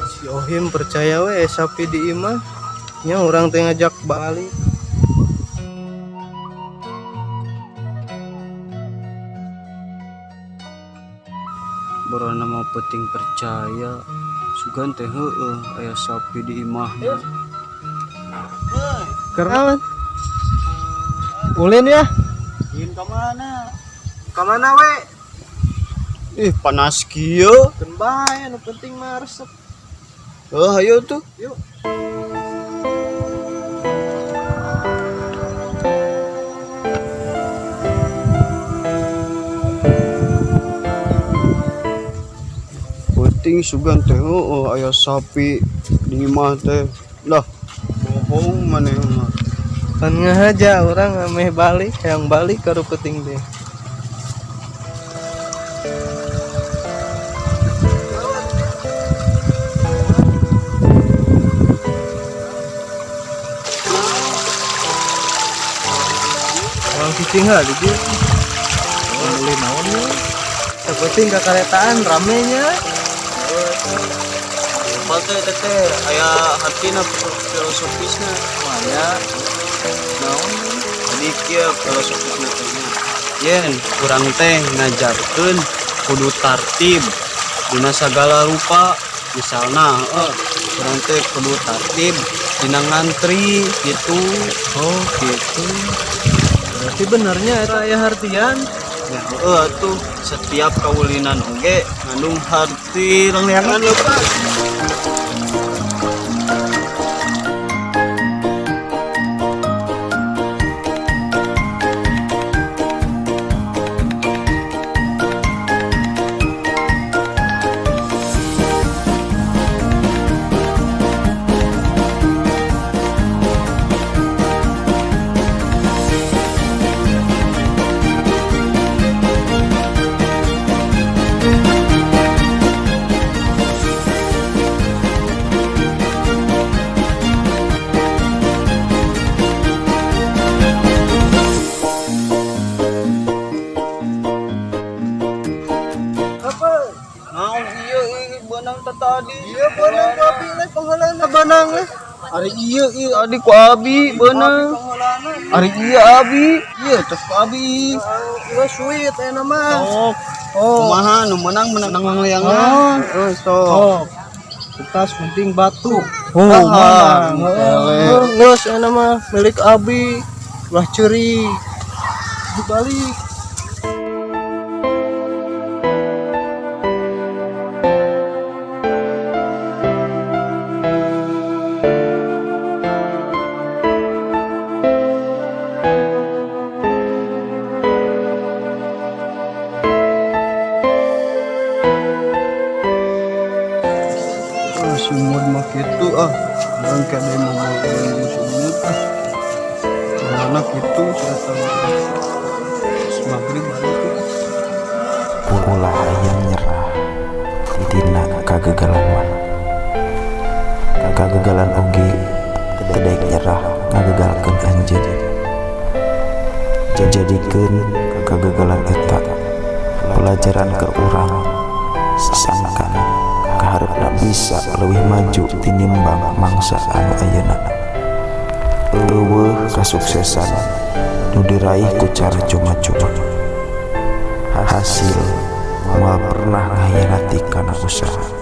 Si Ohim percaya we sapi di imah nya, urang teh ngajak balik. Borona mah penting percaya, sugan teh heueuh aya sapi di imahna. Keren ulin ya. Ingin ka mana? Ka mana we? Ih, panas kieu. Keun bae, nu penting mah resep. Heuh, hayu tuh. Yuk. Penting sugan teh heueuh aya sapi di imah teh. Lah, bohong maneh mah. Kan ngahaja urang ameh balik, yang balik karu penting deh. Orang cicing ha di dieu. Beli naon ya? Sapenting ka karetaan ramenya. Lupa teh teh teh aya hartina filosofisna. Mana? Naon? Jadi kieu filosofisna teh nya. Yen kurang teh ngajarkeun kudu tartib dina sagala rupa, misalna heueuh kurang teh kudu tartib dina ngantri gitu. Oh, gitu. Berarti benernya eta aya hartian. Ya heueuh atuh, setiap kaulinan oge ngandung harti rengleangan leupas. Apa? Naon ieu ieu beunang teh tadi? Iya beunang ku abi leh, pangheulana beunang leh. Ari ieu ieu adi ku abi beunang. Pangheulana. Ari ieu abi, ieu teh ku abi. Geus suit aya mah. Sok. Oh. Kumaha nu menang menang langleangan. Oh. Heuh, sok. Oh. Kertas penting batu. Oh, menang. menang. Oh, geus aya mah milik abi. Ulah ceurik. Dibalik. Ah, si Mud mah kitu ah. Urang kade mau jeung si Mud ah. Soalna kitu sia maghrib balik ah. Ulah hayang nyerah tina kagagalan mah. Kagagalan oge teu daek nyerah ngagagalkeun anjeun. Jadikeun kagagalan eta pelajaran ke urang sangkan kahareupna bisa leuwih maju tinimbang mangsa anu ayeuna. Euweuh kasuksesan nu diraih ku cara cuma-cuma. Hasil moal pernah ngahianati kana usaha.